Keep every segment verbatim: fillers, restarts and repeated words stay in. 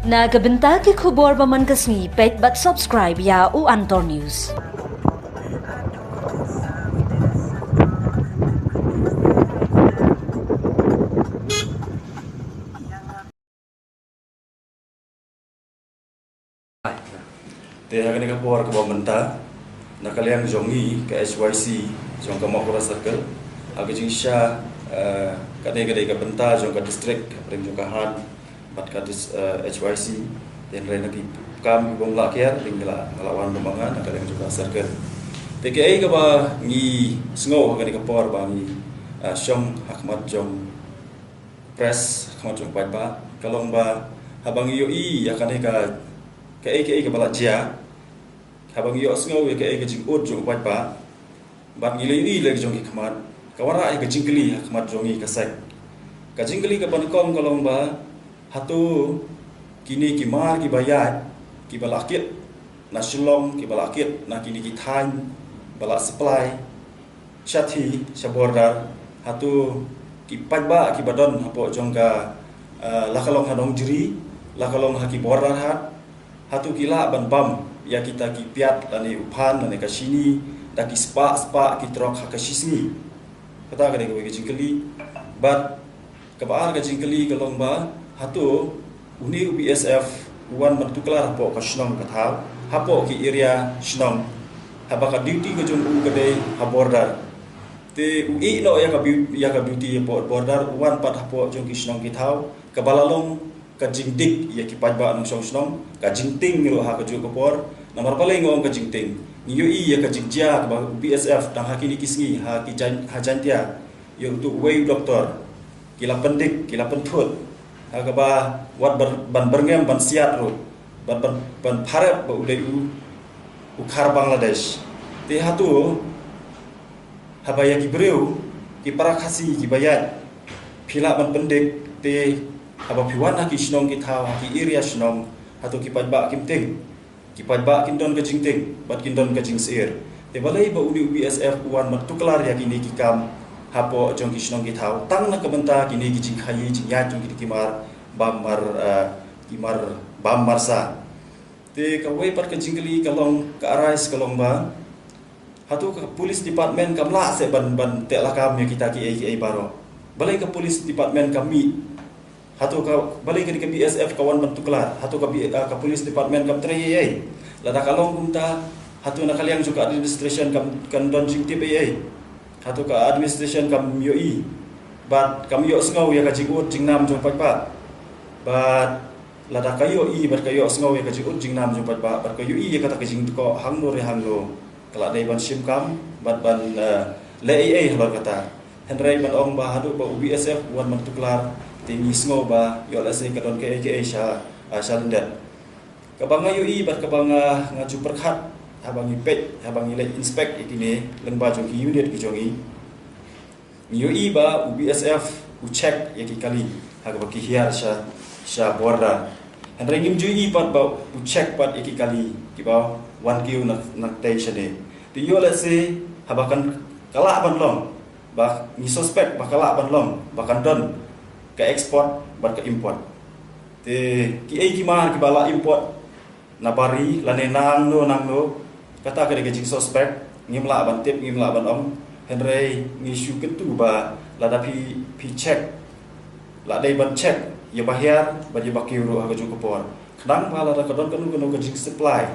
Na ka bynta ki khubor ba man ka sngi, peit bad subscribe ïa u Antor News. Te ha kane ka por kaba mynta, na ka liang jong ngi ka H Y C jong ka Mawkyrwat Circle, ha ka jingshisha, eh, kane ka dei ka bynta jong ka district, hapdeng jong ka Han bad ka dis-, eh, H Y C. Te hynrei na ki kam ki bym lah kiar, te nga la, nga la wan bym anga na ka liang jong ka circle. Te kaei kaba ngi sngew ha kane ka por ba ngi, eh, shong ha khmat jong press, ha khmat jong paidbah, ka long ba haba ngi ïohi ïa kane ka, kaei kaei kaba la jia, haba ngi ïohsngew ïa kaei ka jingud jong u paidbah, bad ngi la ïohi lei jong ki khmat, ka wanrah ïa ka jingkylli ha khmat jong ngi ka seng. Ka jingkylli kaba nyngkong ka long ba, hato kine ki mar kiba ïaid, kiba la kit na Shillong, kiba la kit na kine ki thaiñ ba la supply sha thaiñ, sha border, hato ki paidbah kiba don hapoh jong ka, eh, la ka long ha Nongjri, la ka long ha ki border hat, hato ki lah ban bam ïa kita ki piat lane u phan lane ka shini da ki spah spah ki trok ha ka shisngi? Kata ka dei kawei ka jingkylli. Bad kaba ar ka jingkylli ka long ba, hato une u B S F u wan ban tuklar hapoh ka shnong ka thaw, hapoh ki area shnong, haba ka duty ka jong u ka dei ha border? Te u ïeh noh ïa ka beau-, ïa ka duty hapoh border, u wan pat hapoh jong ki shnong ki thaw, kaba la long ka jingdik ïa ki paidbah nongshong shnong, ka jingtieng ruh ha kajuh ka por. Namar balei nga ong ka jingtieng? Ngi ïohi ïa ka jingjia kaba u B S F tang ha kine ki sngi ha ki Jain-, ha Jaintia, ïa utu uwei u doktor, ki la pyndik, ki la pynthut ha kaba wat ber-, ban byrngem ban siat ruh, ban, ban, ban pharep ba u dei u, u khar Bangladesh. Te hato haba ïa ki briew, ki para Khasi kiba ïaid, phi lah ban pyndik, te haba phi wan ha ki shnong ki thaw, ha ki area shnong, hato ki paidbah kim tieng? Ki paidbah kin don ka jingtieng bad kin don ka jingsyier. Te balei ba une u B S F u wan ban tuklar ïa kine ki kam hapoh jong ki shnong ki thaw, tang na ka bynta kine ki jingkhaïi jingïaid jong kine ki mar bam mar, eh, ki mar bam mar sa? Te kawei pat ka jingkylli ka long, ka arise ka long ba, hato ka police department kam lah seh ban, ban teh lakam ïa kita kiei kiei baroh? Balei ka police department kam mih? Hato ka, balei ka dei ka B S F ka wan ban tuklar? Hato ka B-, ah, ka police department kam trei ei ei? Lada ka long kumta, hato na ka liang jong ka administration kam, kam don jingtip ei ei? Hato ka administration kam ïohi bad kam ïohsngew ïa ka jingud jingnam jong paidbah? Bad lada ka ïohi bad ka ïohsngew ïa ka jingud jingnam jong paidbah, bad ka ïohi ïa kata ka jingdkoh hangno re hangno, ka la dei ban shim kam bad ban, eh, leh ei ei halor kata. Hynrei ban ong ba haduh ba u B S F u wan ban tuklar, te ngi sngew ba ïoh lehse ka don kaei kaei sha, ah, sha lyndet. Kaba nga ïohi bad kaba nga, nga ju pyrkhat haba ngi peit, haba ngi leit inspect ïa kine lyngba jong ki unit ki jong ngi, ngi ïohi ba u B S F u check ïa ki kali ha kaba ki hiar sha, sha border. Hynrei ngim ju ïohi pat ba u check pat ïa ki kali kiba wan kiew na, na tei shane. Te ïoh lehse haba kan, ka lah ban long ba ngi suspect ba ka lah ban long ba kan don ka export bad ka import. Te kiei ki mar kiba la import na Bari lane nangno nangno, kata ka dei ka jingsuspect, ngim lah ban tip, ngim lah ban ong. Hynrei ngi shu kyntu ba lada phi, phi check, la dei ban check ïa ba hiar bad ïa ba kiew ruh ha kajuh ka por. Khnang ba lada ka don kano kano ka jingsupply,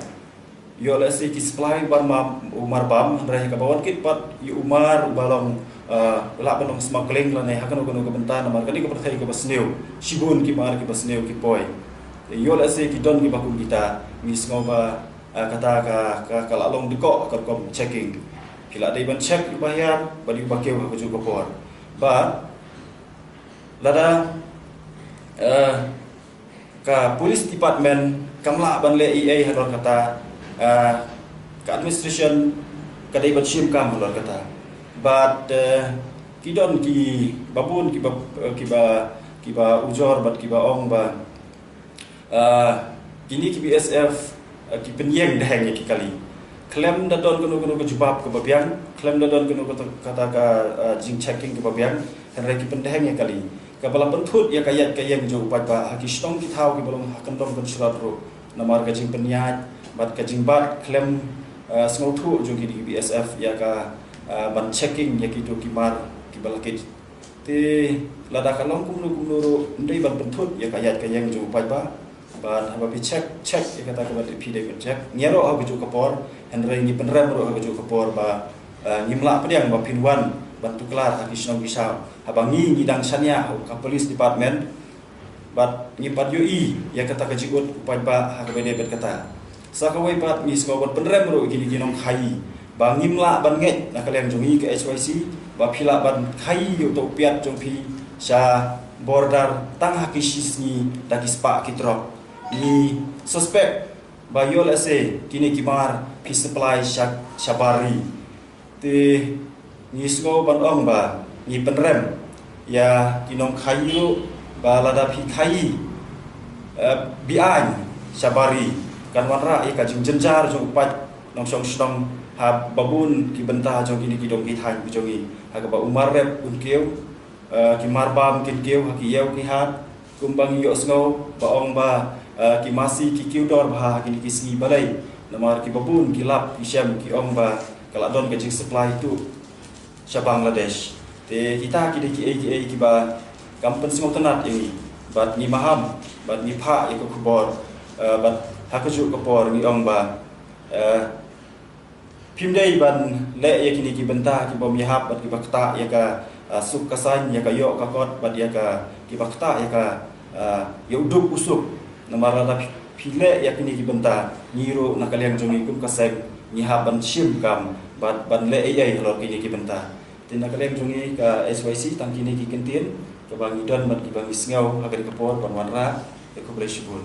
ïoh lehse ki supply u mar bam, u mar bam, hynrei kaba wan kit pat ïa u mar uba long, eh, lah ban long smuggling lane ha kano kano ka bynta, namar kane ka pyrthei kaba sniew, shibun ki mar kiba sniew ki poi. Ïoh lehse ki don kiba kum kita, ngi sngew ba, eh, kata ka, ka, ka la long dkoh ka rukom checking. Ki la dei ban check ïa ba hiar bad ïa ba kiew ha kajuh ka por. Bad lada, eh, ka police department kam lah ban leh ei ei halor kata, ah, ka administration ka dei ban shim kam halor kata. Bad, eh, ki don kiba bun kiba, eh, kiba, kiba ujor bad kiba ong ba, ah, kine ki B S F, eh, ki pynïeng daheng ïa ki kali. Khlem da don kano kano ka jubab kaba biang, khlem da don kano kata, kata ka, eh, jingchecking kaba biang, hynrei ki pyndaheng ïa kali. Kaba la pynthut ïa ka ïaid ka ïeng jong u paidbah ha ki shnong ki thaw kiba long ha kyndong kynshlur ruh, namar ka jingpynïaid bad ka jingbat khlem, eh, sngewthuh jong ki BSF ïa ka, eh, ban checking ïa kito ki mar kiba la kit. Te lada ka long kumno kumno ruh, ym dei ban pynthut ïa ka ïaid ka ïeng jong u paidbah. Bad haba phi check, check ïa kata kaba phi dei ban check. Ngi ïaroh ha kajuh ka por, hynrei ngi pynrem ruh ha kajuh ka por ba, eh, ngim lah pdiang ba phin wan ban tuklar ha ki shnong ki thaw. Haba ngi, ngi dang shaniah ha ka police department, bad ngi pat ïohi ïa kata ka jingud u paidbah ha kaba dei bad kata. Sa kawei pat, ngi sngew ban pynrem ruh ïa kine ki nongkhaïi ba ngim lah ban ngeit na ka liang jong ngi ka HYC ba phi lah ban khaïi ïa uto u piat jong phi sha border tang ha ki shi sngi da ki spah ki trok. Ngi suspect ba ïoh lehse kine ki mar phi supply sha, sha bar ri. Te ngi sngew ban ong ba ngi pynrem ïa ki nongkhaïi ruh ba lada phi khaïi, eh, be-aiñ sha bar ri, kan wanrah ïa ka jingjynjar jong u paid nongshong shnong ha babun ki bynta jong kine ki dong ki thaiñ ki jong ngi, ha kaba u mar rep un kiew, eh, ki mar bam kin kiew ha ki ïew ki hat, kumba ngi ïohsngew ba ong ba, eh, ki masi ki kiew dor bha ha kine ki sngi balei, namar ki babun ki lap ki shem ki ong ba ka la don ka jingsupply tuh sha Bangladesh. Te kita ki dei kiei kiei kiba kam pynsngewtynnat ïa ngi, bad ngi maham, bad ngi phah ïa ka khubor, eh, bad ha kajuh ka por ngi ong ba, eh, phim dei ban leh ïa kine ki bynta kiba ym ïahap bad kiba ktah ïa ka, ah, suk ka saiñ, ïa ka ïoh ka kot bad ïa ka, kiba ktah ïa ka, ah, ïa u duk u suk. Namar lada phi, phi leh ïa kine ki bynta, ngi ruh na ka liang jong ngi kum ka seng ngi hap ban shim kam bad ban leh ei ei halor kine ki bynta. Te na ka liang jong ngi ka HYC tang kine ki kyntien kaba ngi don bad kiba ngi sngew ha kane ka por ban wanrah. Ïa, khublei shibun.